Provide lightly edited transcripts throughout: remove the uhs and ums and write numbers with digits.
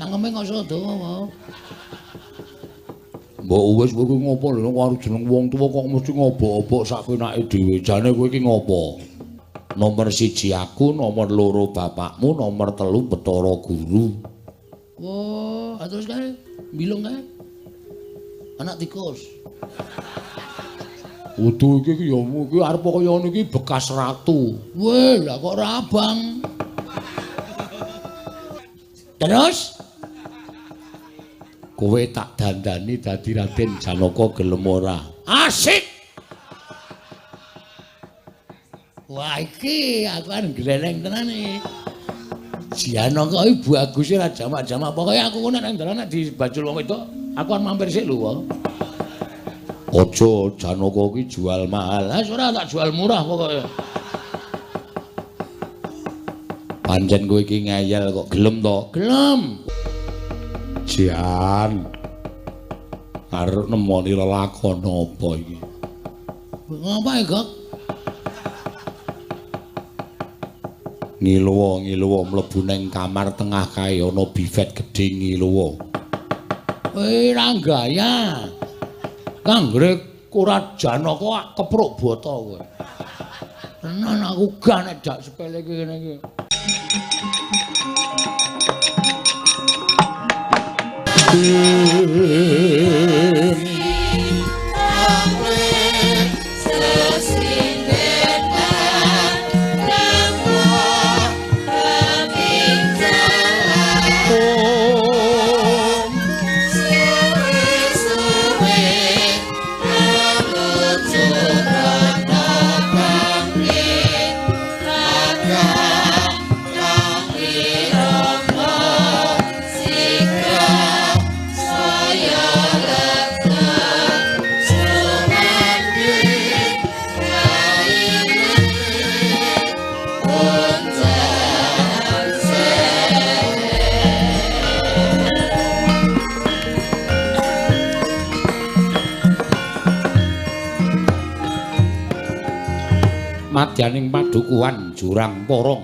Cangkeme kok iso dawa apa? Mbok wis kowe ngopo lho karo jeneng wong tuwa kok mesti ngobok-obok sak penake dhewe. Jane kowe iki ngopo? Nomor 1 aku, nomor 2 bapakmu, nomor 3 Bathara Guru. Wah, terus kae bilung kae. Anak tikus. Udu iki ya iki arep kaya ngono iki bekas ratu. Weh, lah kok ora abang. Terus kowe tak dandani dadi Raden Janaka gelem ora? Asik. Wah iki aku kan gleleng tenan iki. Janaka iki baguse ra jamak-jamak. Pokoke aku ngono nek dalan nek dibajul wong wedok, aku kan mampir sik lho wae. Aja Janaka iki jual mahal. Lah ora tak jual murah pokoke. Pancen kowe iki ngeyel kok gelem to? Gelem. Jan. Arep nemoni lelakon apa iki? Ngapa iki, Gok? Ngiluwa-ngiluwa mlebu nang kamar tengah kae ana bifet gedhe ngiluwa. Kowe ra gaya. Kanggre ora Janaka kepruk bata kowe. Tenan aku gak nek dak sepele kene iki. Madyaning padukuhan Jurang Porong.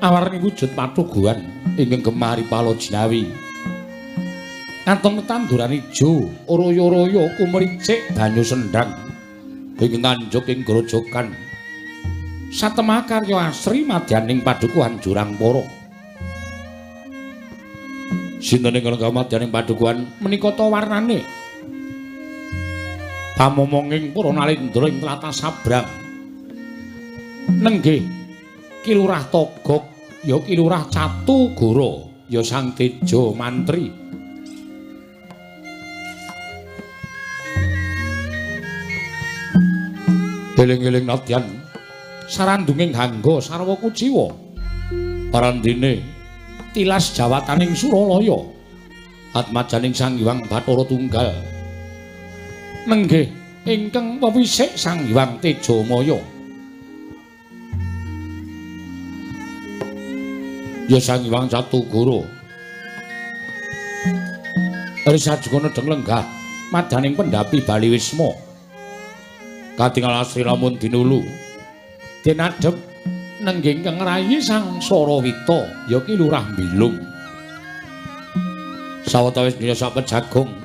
Awarni wujud patuguhan ingkang gemari pala jinawi. Katon tetanduran ijo, royo-royo kumricik banyu sendang ingkang nganjuk ing grojogan. Satemah karya asri madyaning padukuhan Jurang Porong. Sinten ingkang madyaning padukuhan menika ta warnane? Pamomonging para nalindra ing tlatah Sabrang. Nenggih Ki Lurah Togog ya Ki Lurah Catugara ya Sang Teja Mantri. Eling-eling nadyan sarandunging hangga sarwa kuciwa. Parandene tilas jawataning Suralaya. Atmajaning Sang Hyang Bathara Tunggal. Nenggih ingkang pewisik Sang Hyang Tejamaya. Ya Sang Hyang Catugara. Risajukana deng lenggah madaning pendhapi Bali Wisma. Katingal asri lamun dinulu. Den adhep nenggih ingkang rayi Sang Sarawita ya Ki Lurah Bilung. Sawetawis dina sapejagung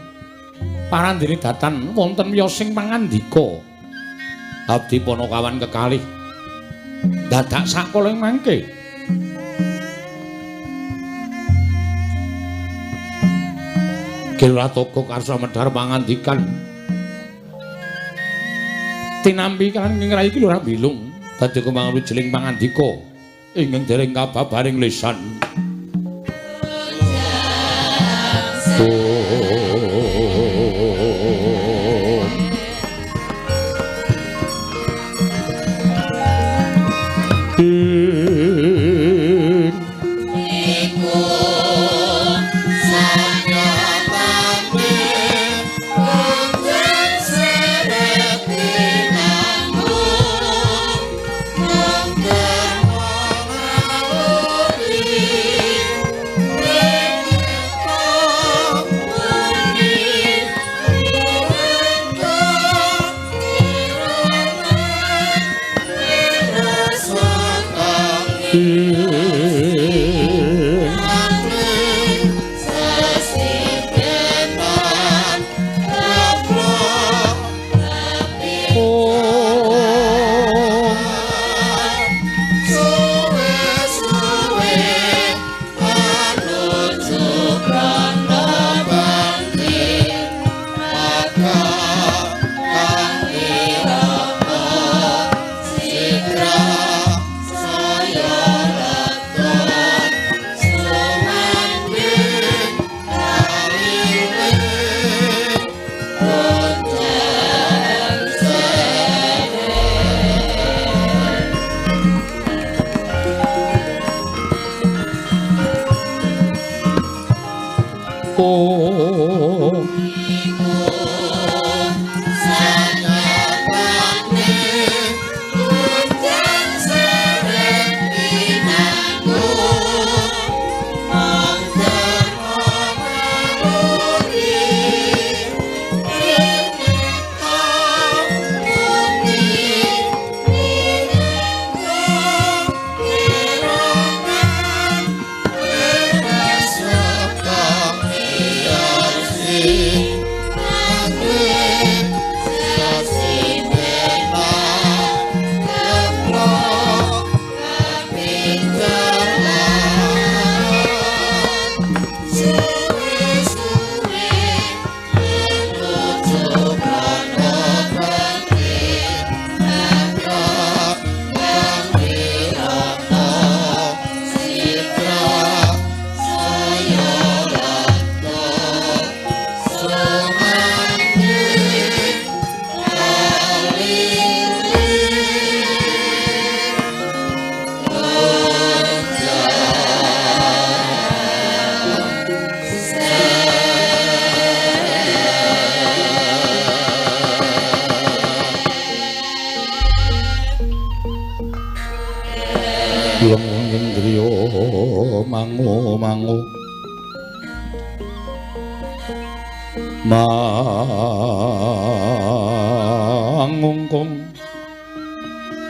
parandene datan wonten wiyosing pangandika. Abdi Panakawan kekalih dadak sakala ing mangke. Ki Lurah Togog karsa medhar pangandikan. Tinampi kan ing rayi Ki Lurah Bilung dadi kembang wijiling pangandika ingkang dereng kababaring lisan. Ing Oh mangu mangu mangungkung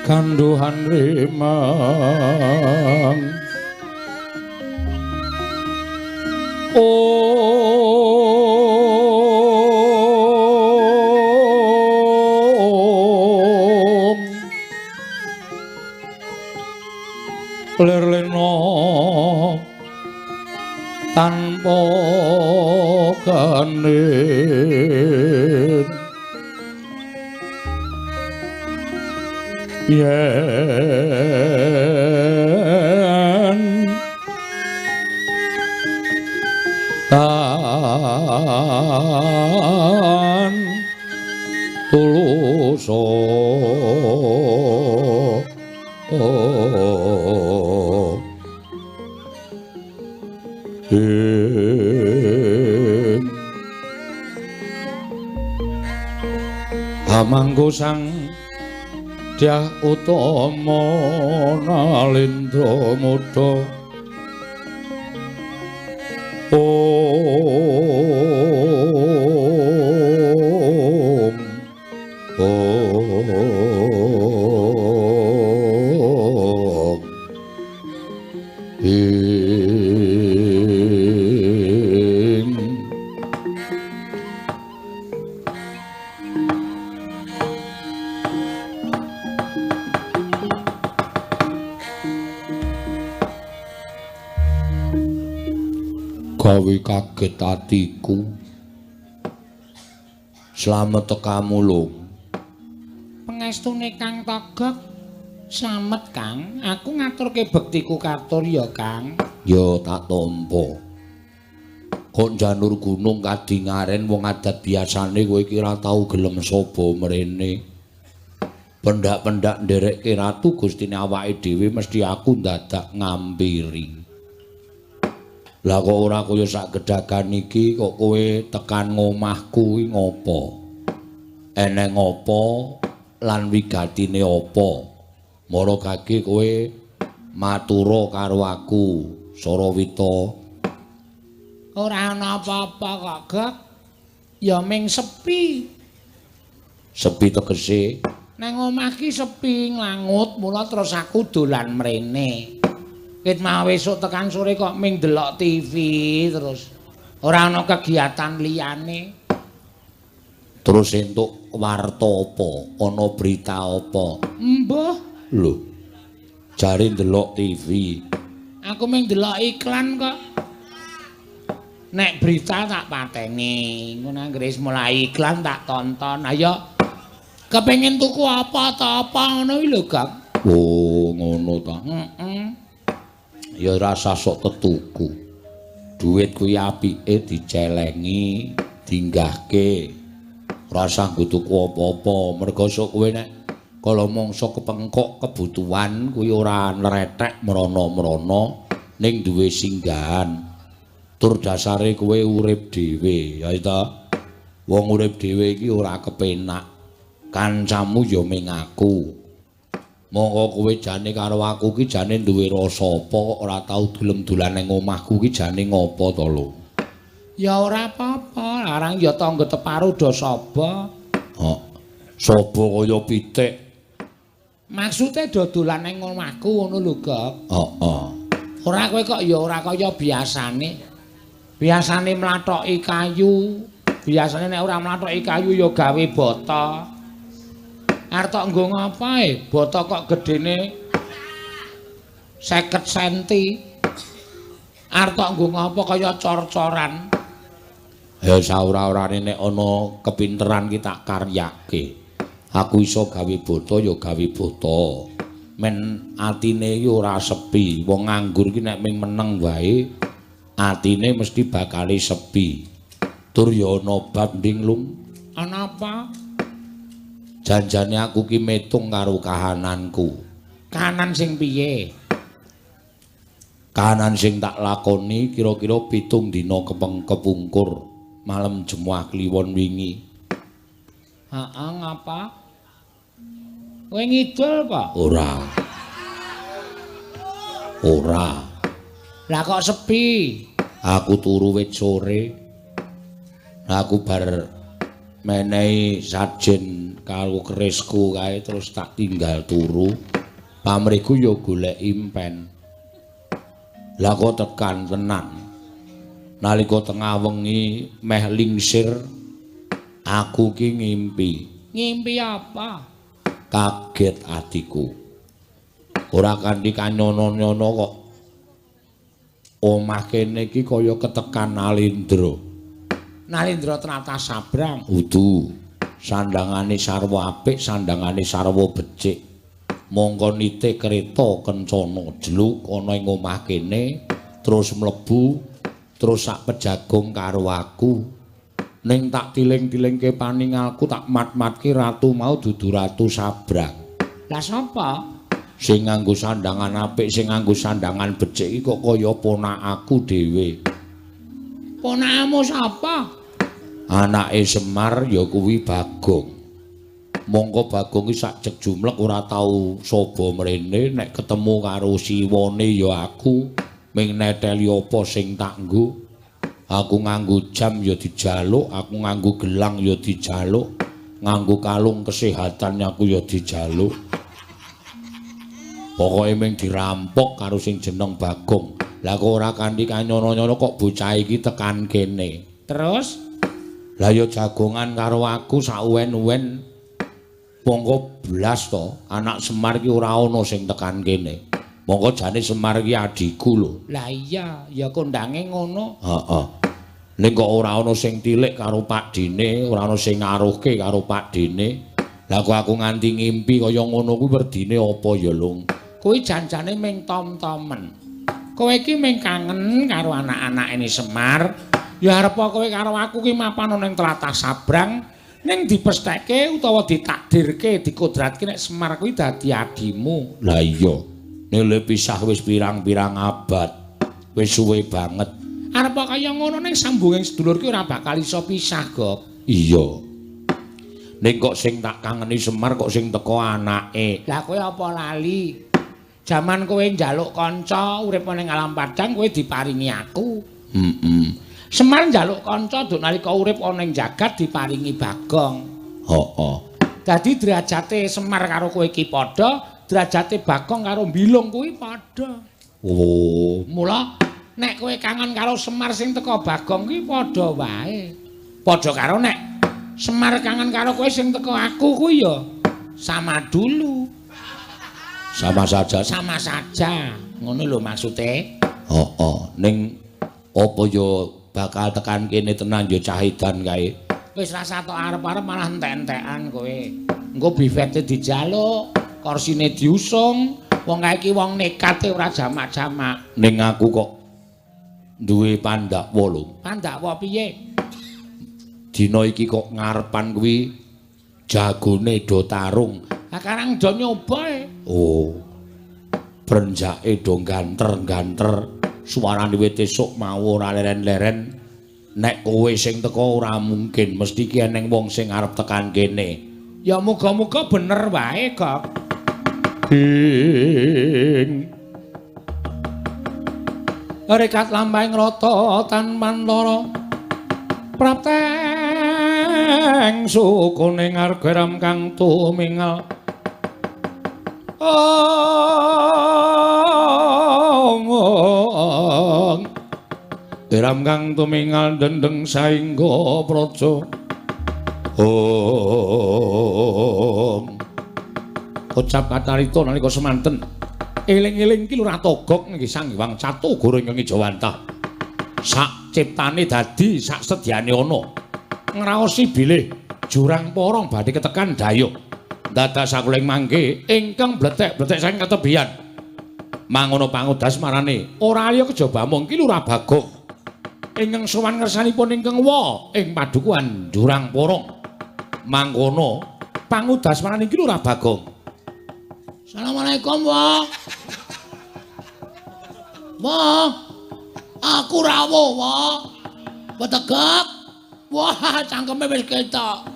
kanduhan rimang om lerleno tanpa ganin yen tan tulus Hamangku sang Dyah Utama Nalindra Muda Om Om Ing gawe kaget atiku. Slamet tekamu lho. Pengestune Kang Togog. Slamet Kang, aku ngaturke bektiku katur ya Kang. Ya tak tampa. Kok njanur gunung kadingaren wong adat biasane kowe iki ora tau gelem saba mrene. Pendak-pendak nderekke ratu gustine awake dhewe mesti aku ndadak ngampiri. Lah kok ora kaya sak gedhagan iki kok kowe tekan ngomahku iki ngopo? Eneng apa lan wigatine apa? Mara gage kowe matura karo aku, Sarawita. Ora ana apa-apa kok, Gok. Ya ming sepi. Sepi tegese? Nang omah ki sepi nglangut, mula terus aku dolan mrene. Ket mau esuk tekan sore kok ming delok TV terus. Ora ana kegiatan liyane. Terus entuk warta apa? Ana berita apa? Mbah. Lho. Jare ndelok TV. Aku ming delok iklan kok. Nek berita tak pateni. Ngono anggere wis mulai iklan tak tonton. Ayo. Kepengin tuku apa ta apa ngono iki lho, Gang. Oh, ngono ta. Heeh. Ya rasa sok tetuku. Duit kuwi apike dicelengi, dinggahke. Rasa nggo tuku apa-apa, mergo sok kowe nek kala mangsa kepengkok kebutuhan kuwi ora nretek mrana-mrana ning duwe singgahan. Tur dasare kowe urip dhewe, ya ta? Wong urip dhewe iki ora kepenak. Kancamu ya ming aku. Monggo kowe jane karo aku ki jane duwe rasa apa kok ora tau gelem dolan ning omahku ki jane ngopo to lho? Ya ora apa-apa, larang ya tangga teparo do saba. Hok. Saba kaya pitik. Maksude do dolan ning omahku ngono lho, Gok. Heeh. Ora kowe kok ya ora kaya biasane. Biasane mlathoki kayu, biasane nek ora mlathoki kayu ya gawe bata. Arep tok nggo ngapa e? Bata kok gedene 50 senti. Arep tok nggo ngapa kaya cor-coran. Ya saora-orane nek ana kepinteran ki tak karyake. Aku iso gawe bata ya gawe bata. Men atine iki ora sepi. Wong nganggur ki nek ming meneng wae atine mesti bakale sepi. Tur ya ana bab nding lung. Ana apa? Janjane aku ki metung karo kahananku. Kahanan sing piye? Kahanan sing tak lakoni kira-kira 7 dina kepungkur malem Jemuah Kliwon wingi. Heeh, ngapa? Kowe ngidul apa? Ora. Ora. Lah kok sepi? Aku turu wit sore. Aku bar menehi sajen karo kerisku kae terus tak tinggal turu. Pamrihku ya golek impen. Lah kok tekan tenan. Nalika tengah wengi meh lingsir aku ki ngimpi. Ngimpi apa? Kaget atiku. Ora kanthi kanyono-nyono kok omah kene iki kaya ketekan Nalindra. Nalindra tlatah Sabrang. Udu. Sandangane sarwa apik, sandangane sarwa becik. Mongko nite kereta kencana jeluk ana ing omah kene, terus mlebu, terus sak pejagong karo aku. Ning tak tiling-tilingke paningalku, tak mat-matke ratu mau dudu Ratu Sabrang. Lah sapa? Sing nganggo sandangan apik, sing nganggo sandangan becik iki kok kaya ponakaku dhewe. Ponakmu sapa? Anake Semar ya kuwi Bagong. Mongko Bagong iki sak jek jumlek ora tau saba mrene, nek ketemu karo siwane ya aku ming neteli apa sing tak nggo. Aku nganggo jam ya dijaluk, aku nganggo gelang ya dijaluk, nganggo kalung kesehatan aku ya dijaluk. Pokoke ming dirampok karo sing jeneng Bagong. Lah kok ora kanthi kanyono-nyono kok bocah iki tekan kene. Terus? Lah ya jagongan karo aku sauwen-uwen. Mongko blas to, anak Semar iki ora ana sing tekan kene. Mongko jane Semar iki adhiku lho. Lah iya, ya kondange ngono. Heeh. Ning kok ora ana sing tilik karo Pakdine, ora ana sing ngaruhke karo Pakdine. Lah kok aku nganti ngimpi kaya ngono kuwi werdine apa ya, Lung? Kuwi janjane ming tom-tomen. Kowe iki ming kangen karo anak-anake Semar. Ya arep kowe karo aku ki mapan ana ning tlatah Sabrang, ning dipestheke utawa ditakdirke, dikodratke nek Semar kuwi dadi adimu. Lah iya. Nek pisah wis pirang-pirang abad. Wis suwe banget. Arep kaya ngono ning sambunging sedulur ki ora bakal iso pisah, Gop. Iya. Ning kok sing tak kangeni Semar kok sing teko anake. Lah kowe apa lali? Jaman kowe njaluk kanca urip ning alam padang kowe diparingi aku. Heeh. Semar njaluk kanca nduk nalika urip ana ing jagat diparingi Bagong. Heeh. Dadi derajate Semar karo kowe iki padha, derajate Bagong karo Bilung kuwi padha. Oh, mula nek kowe kangen karo Semar sing teko Bagong kuwi padha wae. Padha karo nek Semar kangen karo kowe sing teko aku kuwi ya sama dulu. Sama saja. Sama saja. Ngono lho maksude. Heeh. Ning apa ya bakal tekan kene tenan ya cah edan kae. Wis rasa tok arep-arep malah entek-entekan kowe. Engko bifete dijaluk, korsine diusung, wong kae iki wong nekate ora jamak-jamak. Ning aku kok duwe pandakwa lho. Pandakwa piye? Dina iki kok ngarepan kuwi jagone do tarung. Lah karang do nyoba e. Oh. Brenjake do ganter-ganter. Suarane wit esuk mau ora leren-leren. Nek kowe sing teka ora mungkin, mesti ki eneng wong sing arep tekan kene. Ya muga-muga bener wae, Gok. Ing rekat lampahing rata tanpantara prapteng sukune ngargaram kang tumingal. Ong deram kang tumingal dendeng saengga praja. Om ucap kacarita nalika semanten eling-eling ki Lurah Togok nggih Sang Hyang Catugara ingkang Ijawantah. Sak ciptane dadi sak sedyane ana. Ngraosi bilih jurang porong badhe ketekan dayoh. Dadak sakuling mangke ingkang bletek-bletek saking ketebian. Mangono pangudas marane ora liya kejaba mung Ki Lurah Bagong ingkang sowan ngersanipun ingkang wa ing padukuhan Jurang Porong. Mangkono pangudas marane Ki Lurah Bagong. Assalamualaikum, Wa. Wa. Aku rawuh, Wa. Wetegak. Wah, cangkeme wis ketok.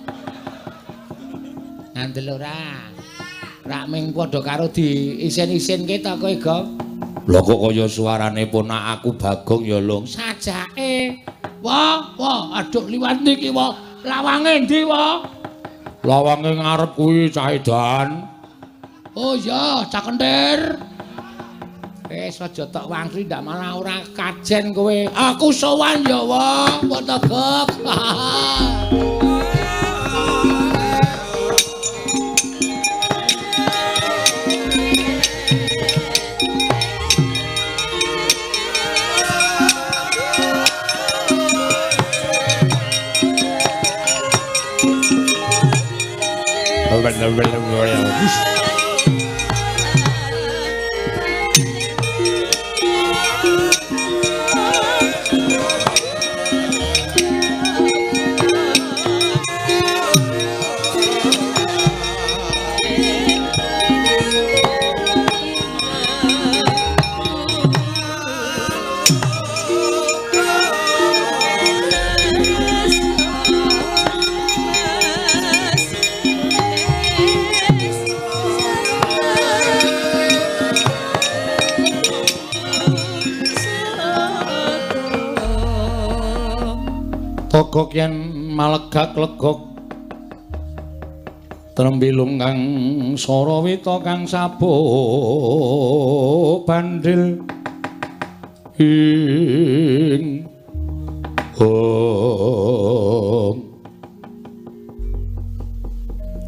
Ngandel ora? Rak ming padha karo di isen-isenke ta kowe, Gong? Lha kok kaya suarane ponak aku Bagong ya, Lung. Sajake. Wah, wah, aduh liwat niki, Wa. Lawange ndi, Wa? Lawange ngarep kuwi cah edan. Oh iya, cah kentir. Wis aja tok wangsul ndak malah ora kajen kowe. Aku sowan ya, Wa. Wetegak. Togok yen malegak legok trembilung kang sarawita kang sabuk bandil ing ong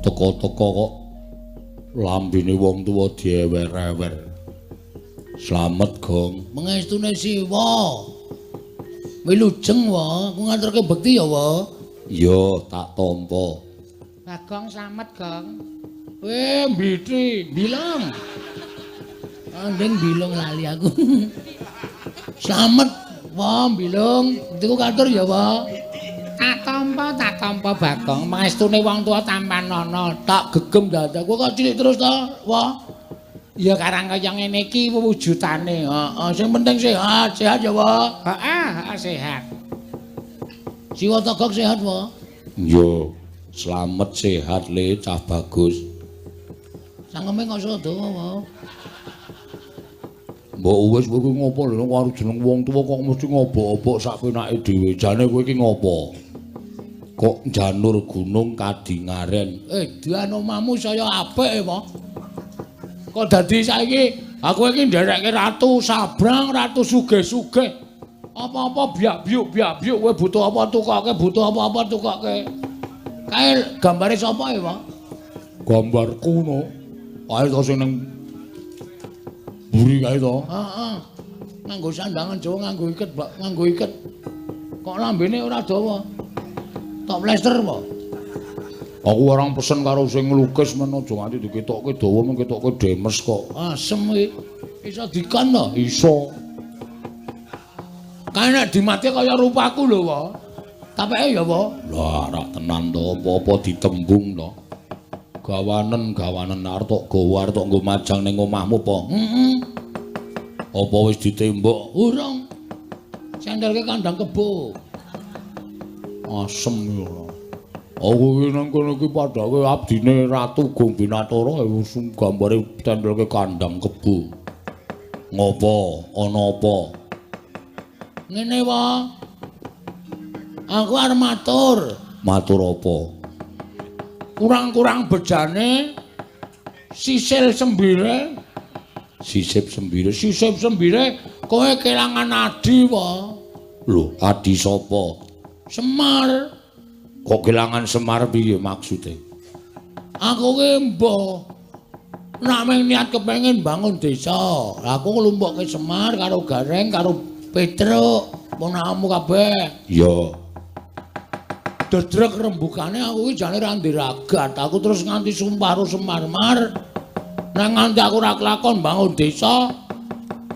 teko-teko kok lambene wong tuwa diewer-ewer. Slamet, Gong. Mengestune Siwa. Wilujeng, Wa. Aku nganterke bekti ya, Wa. Iya, tak tampa. Bagong slamet, Gong. Mbitri, bilong. Andeng bilong lali aku. Slamet, Wa, bilong. Bektiku katur ya, Wa. Tak tampa Bagong. Mangestune wong tuwa tampanana. Tak gegem dadaku kok cilik terus to, Wa. Ya karang kaya ngene iki wujudane. Heeh, sing penting sehat, sehat ya, Wa. Heeh, sehat. Siwa Togok sehat, Wa. Iya, slamet sehat le cah bagus. Cangkeme kok iso dawa, Wa. Mbok wis kowe iki ngopo lho karo jeneng wong tuwa kok mesti ngobok-obok sak penake dhewe. Jane kowe iki ngopo? Kok janur gunung kadingaren. Dian omamu saya apik, Wa. Kok dadi saiki aku iki nderekke ratu sabrang, ratu sugih-sugih. Apa-apa biak-biuk biak-biuk kowe butuh apa tukoke, butuh apa-apa tukoke. Kae gambare sapa ya, Pak? Gambarku no. Kae to sing ning mburi kae to. Heeh. Nganggo sandangan Jawa, nganggo iket, Pak, nganggo iket. Kok lambene ora dawa. Tok plester, Pak. Aku orang pesen karo sing nglukis men aja nganti diketokke dawa men ketokke demes kok. Asem iki. Iso dikon to? Iso. Kae nek dimati kaya rupaku lho, Wa. Tapeke ya, Wa. Lah, rak tenan to, apa-apa ditembung to. Gawanen, gawanen arep tok gawa arep tok nggo majang ning omahmu apa? Heeh. Apa wis ditembok? Urung. Sendelke kandang kebo. Asem ya. Aku iki nang kono iki padake abdine Ratu Gombinatara gambare tendelke kandang kebo. Ngopo? Ana apa? Ngene wae. Aku arep matur. Matur apa? Kurang-kurang bejane sisil sembire. Sisip sembire, sisip sembire kowe kelangan adi wae. Lho, adi sapa? Semar. Kok kelangan Semar piye maksude? Aku ki mbah nek mung niat kepengin bangun desa. Aku nglumpukke Semar karo Gareng karo Petruk, ponakanmu kabeh. Iya. Dedrek rembugane aku ki jane ra ndiragat. Aku terus nganti sumpah karo Semar, Mar. Nek nganti aku ora kelakon bangun desa,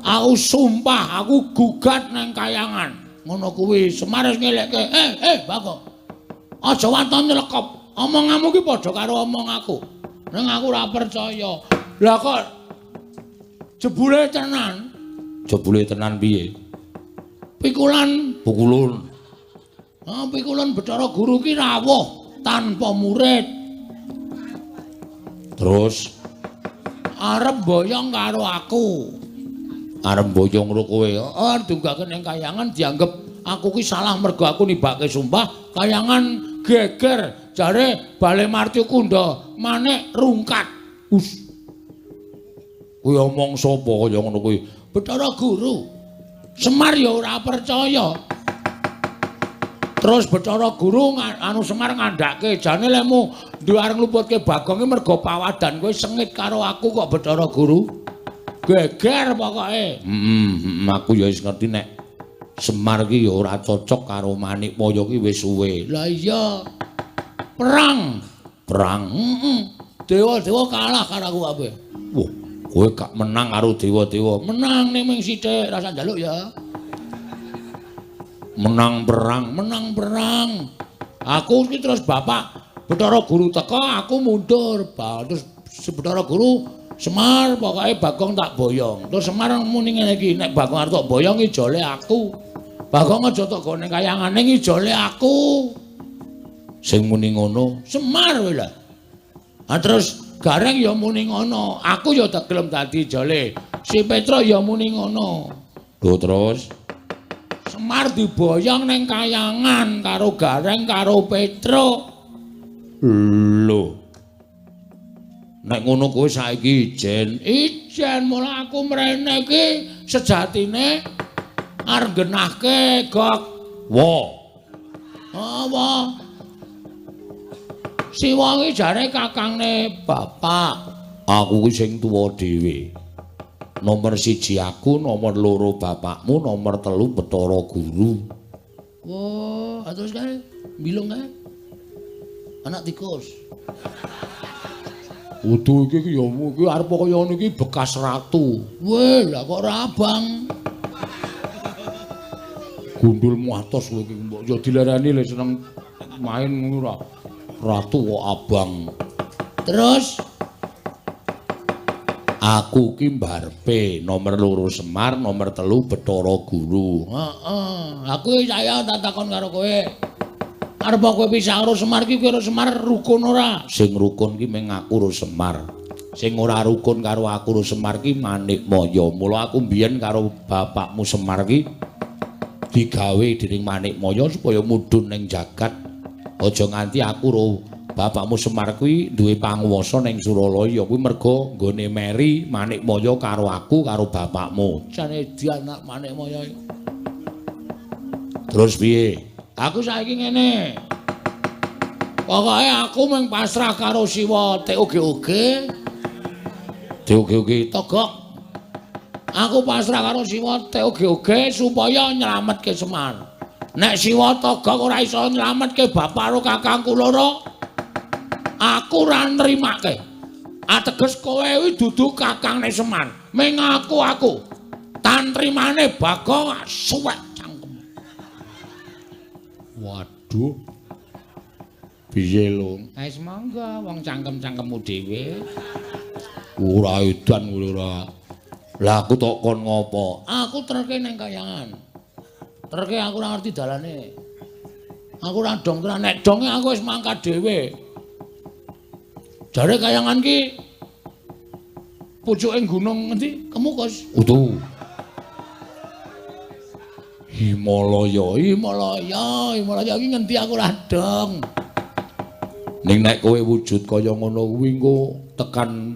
aku sumpah aku gugat nang kayangan. Ngono kuwi Semar wis ngelekke, Bagong. Aja waton nyelekop. Omonganmu ki padha karo omong aku. Ning aku ora percaya. Lah kok jebule tenan? Jebule tenan piye? Pikulan pukulun. Ah, pikulan Bathara Guru ki rawuh tanpa murid. Terus arep boyong karo aku. Arep boyong karo kowe? Heeh, dunggake ning kayangan dianggep aku ki salah mergo aku nibake sumpah, kayangan geger jare Bale Marti Kunda manik rungkat. Us. Kuwi omong sapa kaya ngono kuwi? Bathara Guru. Semar ya ora percaya. Terus Bathara Guru anu Semar ngandhake jane lemu duwe arep ngluputke Bagong ki mergo pawadan kowe sengit karo aku kok Bathara Guru. Geger pokoke. Heeh, aku ya wis ngerti nek Semar ki ya ora cocok karo Manikmaya ki wis suwe. Lah iya. Perang. Perang. Heeh. Dewa-dewa kalah karo aku kabeh. Wah, kowe gak menang karo dewa-dewa. Menang ning ming sithik, rasa njaluk ya. Menang perang, menang perang. Aku iki terus bapak Bathara Guru teka, aku mundur. Terus Bathara Guru Semar pokoke Bagong tak boyong. Terus Semar muni ngene iki, nek Bagong arep tak boyong ijole aku. Bagong aja tok gone kayangane ijole aku. Sing muni ngono Semar kowe lho. Ha terus Gareng ya muni ngono, aku ya tak gelem dadi ijole. Si Petruk ya muni ngono. Lho terus Semar diboyong ning kayangan karo Gareng karo Petruk. Lho. Nek ngono kowe saiki ijen, ijen mula aku mrene iki sejatine arep nggenahke gok. Wa. Apa? Siwa iki jare kakangne bapak. Aku ki sing tuwa dhewe. Nomor 1 aku, nomor 2 bapakmu, nomor 3 Bathara Guru. Wah, terus kae bilung kae. Anak tikus. Udu iki ya iki arep kaya ngono iki bekas ratu. Weh, lah kok ora abang. Gundulmu atos kowe iki mbok ya dilereni le seneng main ngono ora. Ratu kok abang. Terus aku ki mbarpe nomor 2 Semar, nomor 3 Bathara Guru. Heeh, aku saya tak takon karo kowe. Arep kowe pisah karo Semar ki kowe karo Semar rukun ora? Sing rukun ki mung aku karo Semar. Sing ora rukun karo aku karo Semar ki Manikmaya. Mula aku mbiyen karo bapakmu Semar ki digawe dening Manikmaya supaya mudhun ning jagat. Aja nganti aku karo bapakmu Semar kuwi duwe panguwasa ning Suralaya kuwi mergo nggone meri Manikmaya karo aku karo bapakmu. Jane anak Manikmaya. Terus piye? Aku saiki ngene. Pokoke aku mung pasrah karo Siwa TOGOG. TOGOG Togok. Aku pasrah karo Siwa TOGOG supaya nyelametke Semar. Nek Siwa Togok ora iso nyelametke bapak karo kakangku loro, aku ora nrimake. Ateges kowe kuwi dudu kakangne Semar. Ming aku. Tantrimane Bagong suwek cangkem. Waduh. Piye lho? Wis monggo wong cangkem-cangkemmu dhewe. Ora edan kowe ora. Lah aku tok kon ngopo? Aku terke nang kayangan. Terke aku ora ngerti dalane. Aku ora dong, nek donge aku wis mangkat dhewe. Jare kayangan ki pucuke gunung ngendi? Kemukus. Utuh. Himalaya, Himalaya, Himalaya ki ngendi aku ora dong. Ning nek kowe wujud kaya ngono kuwi engko tekan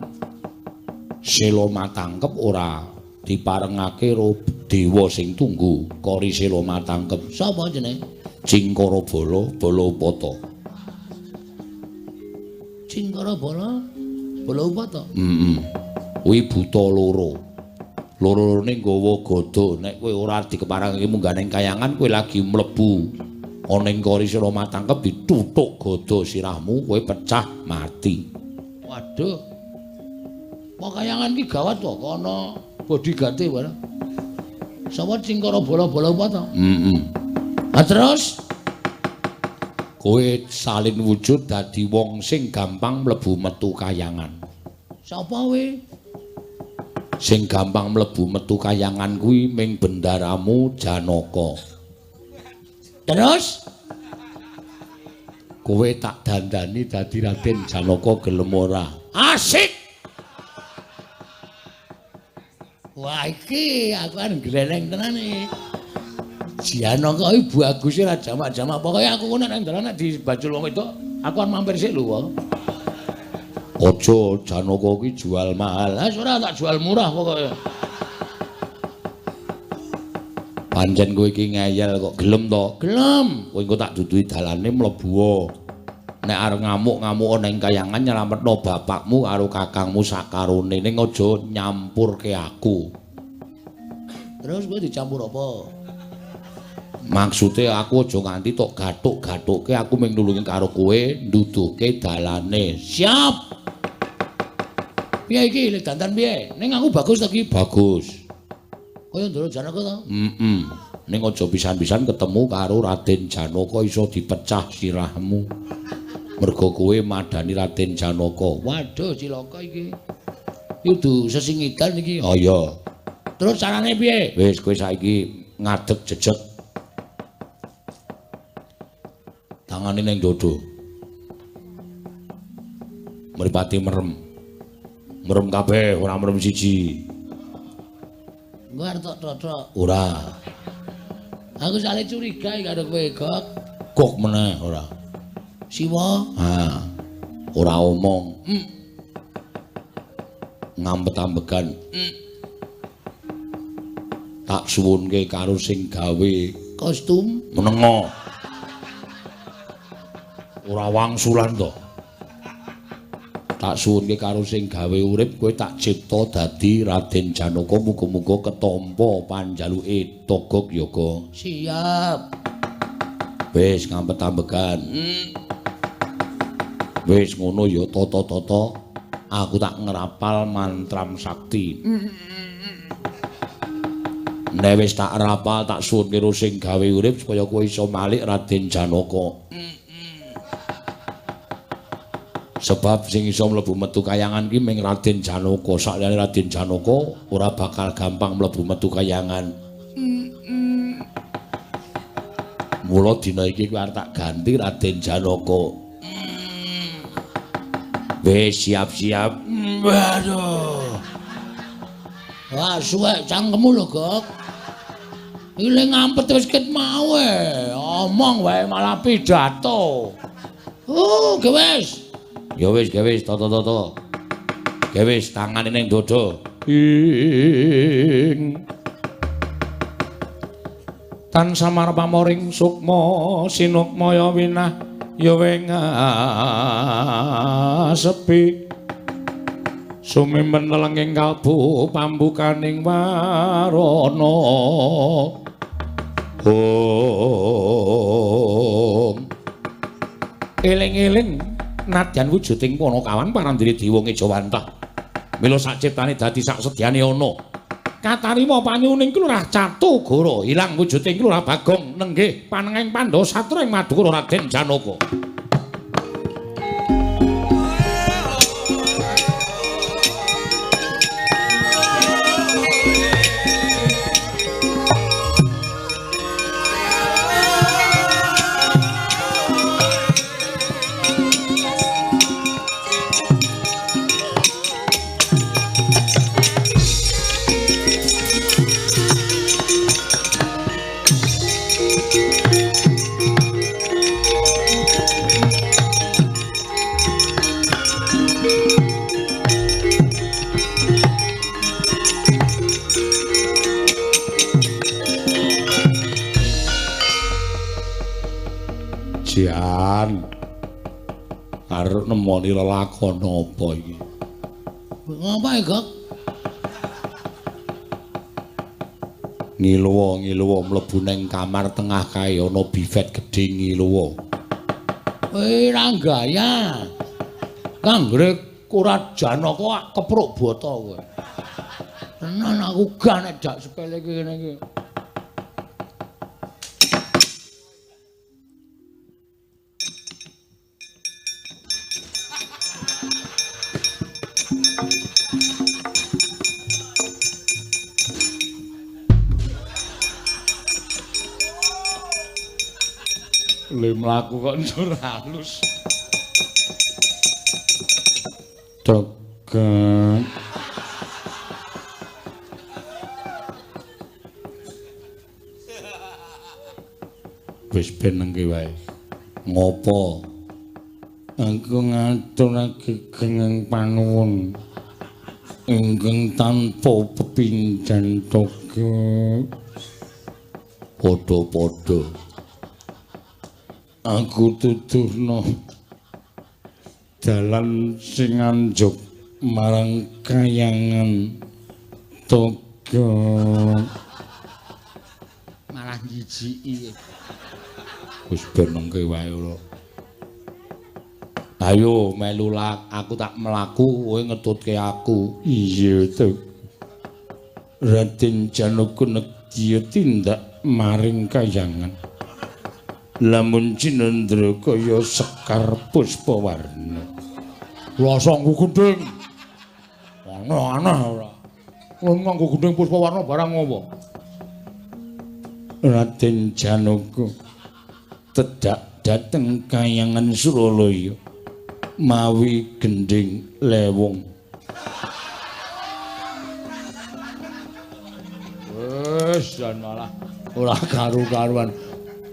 Sela Matangkep ora diparengake karo dewa sing tunggu Kori Sela Matangkep. Sapa jenenge? Cingkara Bala, Bala Upata. Cingkara Bala, Bala Upata. Heeh. Kuwi buta loro. Loro-lorone nggawa gada. Nek kowe ora dikeparengake munggah ning kayangan, kowe lagi mlebu ana ing Kori Sela Matangkep dituthuk gada sirahmu, kowe pecah mati. Waduh. Apa kayangan ki gawat to, ana bodyguard-e barang. Sapa Cingkara Bala Bala Upata? Heeh. Ha terus kowe salin wujud dadi wong sing gampang mlebu metu kayangan. Sapa kowe? Sing gampang mlebu metu kayangan kuwi ming bendaramu Janaka. Terus kowe tak dandani dadi Raden Janaka gelem ora? Asik. Wah iki aku kan gleneng tenan iki. Janaka iki baguse ra jamak-jamak. Pokoke aku ngono nek dalan nek dibajul wong wedok, aku kan mampir sik lho wae. Aja Janaka iki jual mahal. Lah ora tak jual murah pokoke. Pancen kowe iki ngeyel kok gelem to? Gelem. Kowe engko tak duduhi dalane mlebu. Nek arep ngamuk-ngamuk ning kayangan nyelametno bapakmu karo kakangmu sakarone, ning aja nyampurke aku. Terus kowe dicampur apa? Maksude aku aja nganti tok gathuk-gathukke, aku mung nulungi karo kowe nduduhke dalane. Siap. Piye iki lek dandan piye? Ning aku bagus to iki? Bagus. Kaya Ndara Janaka to? Heeh. Ning aja pisan-pisan ketemu karo Raden Janaka iso dipecah sirahmu. Mergo kowe madani Raden Janaka. Waduh cilaka iki. Iki kudu sesingidan iki. Oh iya. Terus carane piye? Wis kowe saiki ngadeg jejeg. Tangane ning dodo. Mripate merem. Merem kabeh, ora merem siji. Engko arep tok totok. Ora. Aku sale curiga iki karo kowe, Gok. Gok meneh ora. Siwa. Ha. Ora omong. Ngampet-ambegan. Tak suwunke karo sing gawe kostum menengo. Ora wangsulan to. Tak suwunke karo sing gawe urip kowe tak cipta dadi Raden Janaka, muga-muga ketampa panjaluke Togog Yoga. Siap. Wis ngampet-ambegan. Wis ngono ya tata-tata, aku tak ngrapal mantram sakti. Nek wis tak rapal tak suwun karo sing gawe urip supaya kowe iso malik Raden Janaka. Sebab sing iso mlebu metu kayangan ki ming Raden Janaka. Sakliyane Raden Janaka ora bakal gampang mlebu metu kayangan. Mula dina iki kowe arep tak ganti Raden Janaka. Wis siap-siap. Waduh. Wah, suwek cangkemmu lho, Gok. Iki le ngampet wis ket mau e. Omong wae malah pidato. Oh, ge wis. Ya wis, ge wis, toto-toto. Ge wis tangane ning dodo. Ing tan samar pamoring sukma sinukmaya winah ya sepi sumimpen lenging kalbu pambukaning warana. Om eling-eling nadyan wujuding Panakawan parandene dewa ngejawantah mila sak ciptane dadi sak sedyane ana katarima panyuning Kelurah Catugara ilang wujuding Kelurah Bagong nenggih panenging Pandhawa satra ing Madukara Raden Janaka. Jan. Arep nemoni lelakon apa iki? Ngapa iki, Gok? Ngiluwa mlebu ning kamar tengah kae ana bifet gedhe ngiluwa. Kowe ra gaya. Kanggre ora Janaka kepruk bata kowe. Tenan aku gak nek dak sepele iki ngene iki. Le mlaku kok njur halus. Togeng. Wis ben nengke wae. Ngopo? Aku ngaturake kenging panuwun ingkang tanpa pepindhan togeng. Padha-padha. Aku tuduhno dalan sing anjuk marang kayangan togeng. Malah jijiki. Wis ben nengke wae ora. Ayo melu lak, aku tak mlaku kowe ngetutke aku. Iya to. Raden Janaka nedya tindak maring kayangan. Lamun cinendra kaya sekar puspawarna. Rasa nggo gendhing. Aneh-aneh ora. Nganggo gendhing puspawarna barang ngopo? Raden Janaka tedhak dhateng kayangan Suralaya mawi gendhing lewung. Wis jan malah ora karu-karuan.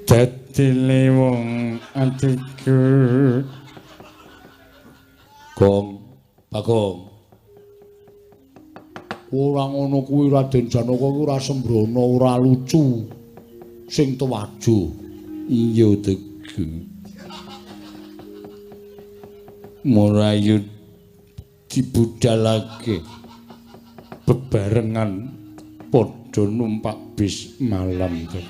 Dadi lewung atiku. Gong, Bagong. Ora ngono kuwi Raden Janaka kuwi ora sembrono, ora lucu. Sing tuwajo. Iya tegu. Murayu dibudalake bebarengan padha numpak bis malam to.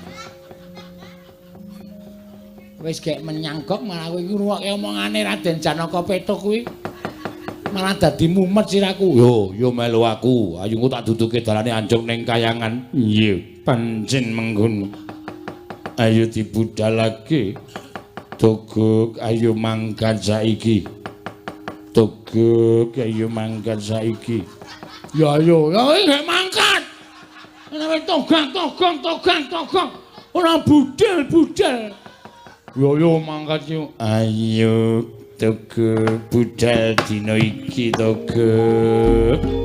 Wis gek menyang gok malah kowe iki ngrungokke omongane Raden Janaka Petuk kuwi. Malah dadi mumet siraku. Yo, yo melu aku. Ayo engko tak duduke dalane anjung ning kayangan. Iya, pancen mengkono. Ayo dibudalake. Togok ayo mangkat saiki. Togok ayo mangkat saiki. Ya ayo, ya kowe gek mangkat. Nek togak togong togang togong. Ora budal-budal. Yo yo mangkat yo. Ayo togok budal dina iki togok.